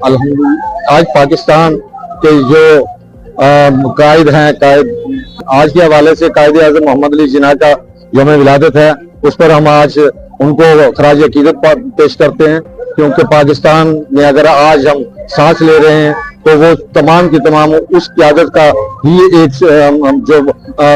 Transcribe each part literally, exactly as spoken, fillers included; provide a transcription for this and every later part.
الحمدللہ، آج پاکستان کے جو آ، قائد ہیں، قائد آج کے حوالے سے قائد اعظم محمد علی جناح کا یوم ولادت ہے، اس پر ہم آج ان کو خراج عقیدت پا- پیش کرتے ہیں، کیونکہ پاکستان میں اگر آج ہم سانس لے رہے ہیں تو وہ تمام کی تمام اس قیادت کا ہی ایک آ، جو آ،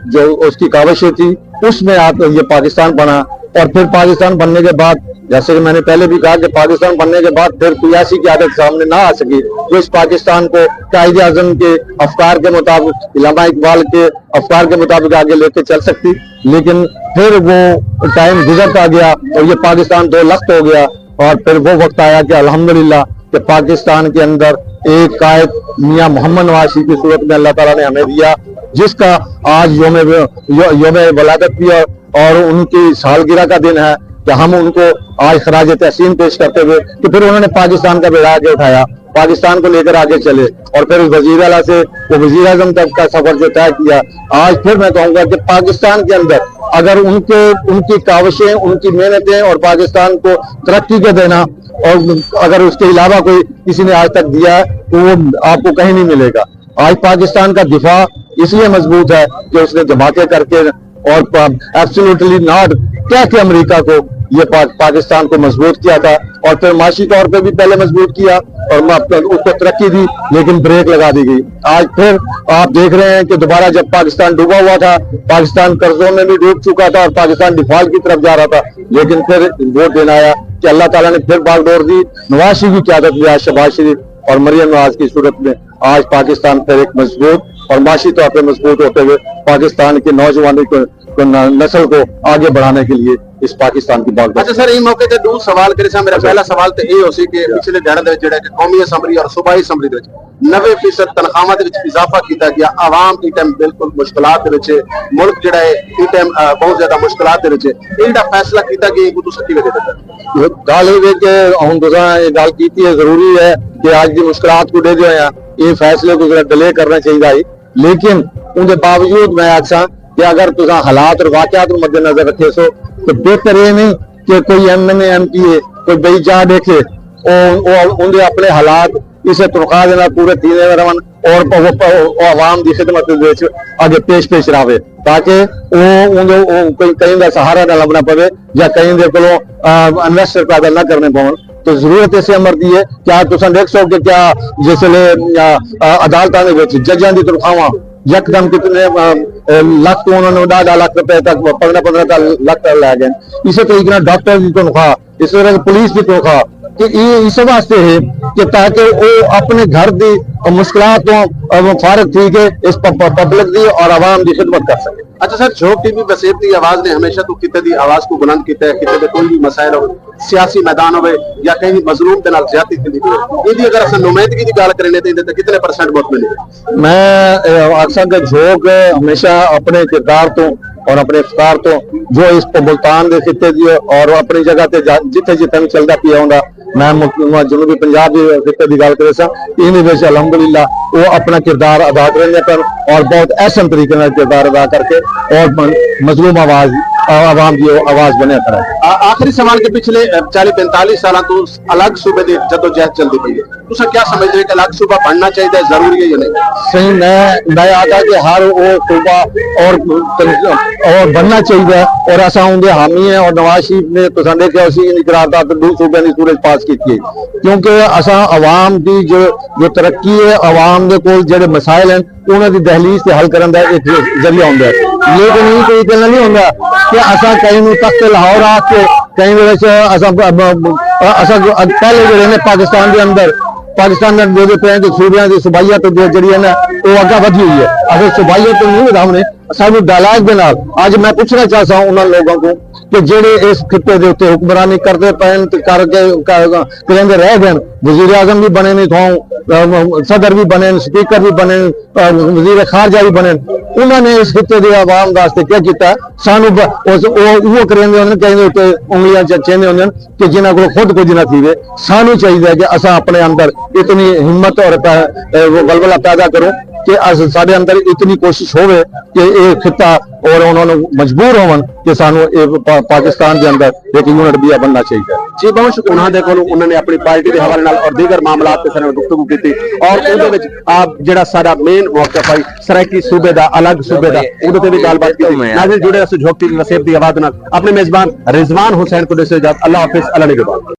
جو اس کی کاوشیں تھی، اس میں آپ یہ پاکستان بنا۔ اور پھر پاکستان بننے کے بعد، جیسے کہ میں نے پہلے بھی کہا کہ پاکستان بننے کے بعد پھر سیاسی قیادت سامنے نہ آ سکی جو اس پاکستان کو قائد اعظم کے افکار کے مطابق، علامہ اقبال کے افکار کے مطابق آگے لے کے چل سکتی، لیکن پھر وہ ٹائم گزرتا گیا اور یہ پاکستان دو لخت ہو گیا۔ اور پھر وہ وقت آیا کہ الحمدللہ کہ پاکستان کے اندر ایک قائد میاں محمد نواز شریف کی صورت میں اللہ تعالیٰ نے ہمیں دیا، جس کا آج یوم یو- یوم ولادت بھی ہے اور ان کی سالگرہ کا دن ہے کہ ہم ان کو آج خراج تحسین پیش کرتے ہوئے کہ پھر انہوں نے پاکستان کا بیڑا آگے اٹھایا، پاکستان کو لے کر آگے چلے اور پھر وزیر اعلیٰ سے وہ وزیر اعظم تک کا سفر جو طے کیا۔ آج پھر میں کہوں گا کہ پاکستان کے اندر اگر ان کے ان کی کاوشیں، ان کی محنتیں اور پاکستان کو ترقی کے دینا اور اگر اس کے علاوہ کوئی کسی نے آج تک دیا ہے تو وہ آپ کو کہیں نہیں ملے گا۔ آج پاکستان کا دفاع اس لیے مضبوط ہے کہ اس نے دھماکے کر کے اور ایبسولوٹلی ناٹ کہہ کے امریکہ کو یہ پاک پاکستان کو مضبوط کیا تھا اور پھر معاشی طور پہ بھی پہلے مضبوط کیا اور اس کو ترقی دی، لیکن بریک لگا دی گئی۔ آج پھر آپ دیکھ رہے ہیں کہ دوبارہ جب پاکستان ڈوبا ہوا تھا، پاکستان قرضوں میں بھی ڈوب چکا تھا اور پاکستان ڈیفالٹ کی طرف جا رہا تھا، لیکن پھر ووٹ دینا آیا کہ اللہ تعالیٰ نے پھر باغ ڈور دی۔ نواز شریف کی قیادت میں آج شہباز شریف اور مریم نواز کی صورت میں آج پاکستان پھر ایک مضبوط اور معاشی طور پہ مضبوط ہوتے ہوئے پاکستان کے نوجوانوں کو، کو ن- نسل کو آگے بڑھانے کے لیے اس پاکستان کی باغ اچھا سر، ایں موقع تے ݙو سوال کرے ساں۔ میرا اچھا۔ پہلا سوال تے اے ہوسی کہ پچھلے ݙیہاڑاں دے وچ جیڑھا کہ قومی اسمبلی اور صوبائی اسمبلی دے وچ نوے فیصد تنخواہاں دے وچ اضافہ کیتا گیا، عوام ایں ٹائم بالکل مشکلات دے وچ ہے، ملک جیڑھا ہے ایں ٹائم، آ، بہت زیادہ مشکلات دے وچ ہے۔ اے جیڑھا فیصلہ کیتا گیا، ایکوں تساں کیویں ݙیکھدے پئے؟ ڳالھ اے وے کہ ہݨ تساں اے ڳالھ کیتی ہے، ضروری ہے کہ اڄ دی مشکلات کوں ݙیہدے ہوئے ایں فیصلے کوں ذرا ڈیلے کرݨا چاہیدا ہئی، لیکن اوندے باوجود میں آکھساں کہ اگر تساں حالات اور واقعات نوں مد نظر رکھیسو تو بہتر اے نئیں کہ کوئی ایم این اے، ایم پی اے کوئی ٻئی جاہ ݙیکھے، او، او اوندے اپݨے حالات اسے تنخواہ دے نال پورے تھیندے رہون اور او، او، او عوام دی خدمت دے وچ اڳے پیش پیش رہوے، تاکہ او اوندے، او کوئی کہیں دا سہارا نہ لبھݨا پوے یا کہیں دے کولوں، آ، انویسٹر پیدا نہ کرݨے پون۔ تو ضرورت اسے امر دی ہے۔ کیا تساں ݙیکھسو کہ کیا جس ویلے، آ، آ، عدالتاں دے وچ ججاں دی تنخواہاں یکدم کتنے، آ، آ، لکھ توں انہاں نوں ݙاہ ݙاہ لکھ روپے تک، پندرہ پندرہ لکھ تک لے ڳئے۔ اسے طریقے نال ڈاکٹر دی تنخواہ، اس طرح پولیس دی تنخواہ، کہ یہ اس واسطے ہے کہ تاکہ وہ اپنے گھر دی مشکلات تو فارغ تھی کے اس پ-، پ-، پبلک دی اور عوام دی خدمت کر سکے۔ اچھا سر، جھوک ٹی وی وسیب دی آواز نے ہمیشہ تو خطے دی آواز کو بلند کیتا ہے، خطے دے کوئی بھی مسائل ہوئے، سیاسی میدان ہوئے یا کہیں مظلوم دے نال زیادتی تھیندی پئی ہے، ایندی اگر اساں نمائندگی دی ڳالھ کریں تے ایندے تے کتنے پرسنٹ مطمئن ہے؟ میں، اے، آکھساں کہ جھوک ہمیشہ اپنے کردار تو اور اپنے افکار تو جو اس ملتان دے خطے دی اور اپنی جگہ تے جا-، جتھے جتھے بھی چلدا پیا ہوندا، میں مل-، جنوبی پنجاب دے خطے دی ڳالھ کرے ساں، ایندے وچ الحمدللہ وہ اپنا کردار ادا کریں پن اور بہت احسن طریقے نال کردار ادا کر کے اور م-، مظلوم آواز، عوام دی آواز بنے کریں۔ آ-، آخری سوال کہ پچھلے، اے، چالیہہ پینتالیہہ سالاں تو الگ صوبے دی جدوجہد چلدی پئی ہے، تساں کیا سمجھدے ہو کہ الگ صوبہ بݨنا چاہیدا ہے، ضروری ہے یا نہیں؟ سائیں، میں، میں آکھاں کہ ہر او صوبہ اور، اور بݨنا چاہیدا ہے اور اساں اوندے حامی ہیں اور نواز شریف نے تساں ݙیکھیا ہوسی ایں قرارداد تے ݙو صوبیاں دی صورت پاس کیتی ہے، کیونکہ اساں عوام دی جو، جو ترقی ہے، عوام دے کول جڑے مسائل ہیں، انہاں دی دہلیز تے حل کرݨ دا ایک ذریعہ ہوندا ہے۔ لیکن ایں طریقے نال نہیں ہوندا کہ اساں کہیں نوں تخت لاہور آکھ کے کہیں ویلے چ اساں ب-، ب-، ب-، اساں جو اڳ پہلے جڑے نے پاکستان دے اندر، پاکستان دے اندر جو پہ ہیں کہ صوبیاں دی صوبائیت جو جڑی ہے نا، وہ اگا ودھی ہوئی ہے۔ اگر صوبائیت تو نہیں ودھا ہونے، سانوں ڈائلاگ دے نال اڄ میں پوچھنا چاہساں انہاں لوگاں کو کہ جڑے اس خطے دے اُتے حکمرانی کردے پئے ہن تے کر کے ک-، کریندے رہ گئے ہن، وزیر اعظم بھی بنے نے تھاؤں، صدر بھی بنے، اسپیکر بھی بنے، وزیر خارجہ بھی بنے، انہاں نے اس خطے دے عوام واسطے کیا کیتا؟ سانو ب-، اس، او، او کریندے ہوندے، کہیں دے اُتے انگلیاں چ-، چیندے ہوندے کہ جنہاں کول خود کچھ نہ تھیوے۔ سانو چاہیے کہ اساں اپنے اندر اتنی ہمت اور پے-، اے، وہ ولولہ پیدا کروں کہ اس، ساڈے اندر اتنی کوشش ہووے کہ یہ خطہ اور انہوں نے مجبور ہون کہ سانو یہ پا- پاکستان کے اندر ایک یونٹ بھی بننا چاہیے۔ جی، بہت شکریہ۔ انہاں دے کولوں انہاں نے اپنی پارٹی دے حوالے نال اور دیگر معاملات تے سارے نال گفتگو کیتی اور اودے وچ آپ جڑا سارا مین موقف ہے سرائیکی صوبے دا، الگ صوبے دا، اودے تے بھی گل بات کیتی۔ ناظرین، جڑے رہو جھوک ٹی وی وسیب دی آواز نال۔ اپنے میزبان رضوان حسین کو دیسو اجازت۔ اللہ حافظ، اللہ نگہبان۔